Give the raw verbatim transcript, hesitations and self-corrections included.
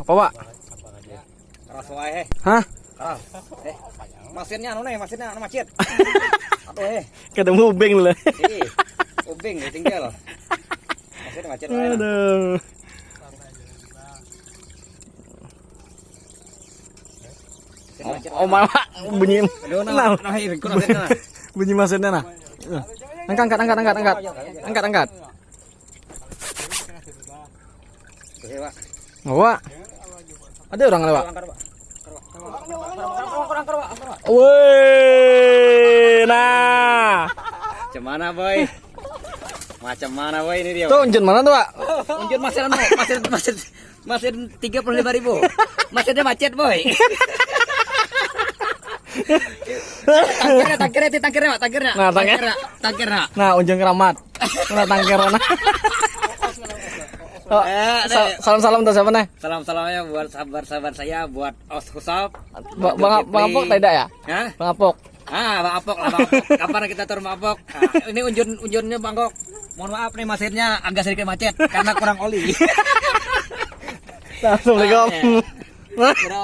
Apa, Wak? Keras wae, heh. Hah? Keras. Eh, masinnya anu nih, masinnya anu macet. Aduh, eh. Kada mau ubeng lah. Ih, ubeng nih tinggal. Masin macet wae, nah. Aduh. Masin macet wae, nah. Oh, malah bunyi. Aduh, nah, nah, nah, kurang, nah. Bunyi masinnya, nah. Angkat, angkat, angkat, angkat, angkat. Angkat, angkat. Oke, Pak. Wah. Ada orang lewat. Woi, nah. Macam mana, boy? Macam mana, boy, ini dia? Tuh, unjun mana tuh, Pak? Unjun masih anu, masih, masih, masih tiga puluh lima ribu. Masih ada macet, boy. Tangkirnya, tangkirnya, itu tangkirnya, Pak, tangkirnya. Nah, tangkir. Tangkirnya, tangkirnya. Nah, unjun keramat. Nah, tangkir, nah. Oh, eh, sa-, salam-salam untuk siapa nih? Salam-salamnya buat sahabat-sahabat saya, buat Os Husop. Bang, Bang Apok tidak ya? Hah? Bang Apok. Ah, Bang Apok lah, Bang Apok. Kapan kita tur Bang Apok? Nah, ini unjun, unjunnya Bang Kok. Mohon maaf nih, masinnya agak sedikit macet karena kurang oli. Nah, assalamualaikum. Ah, iya.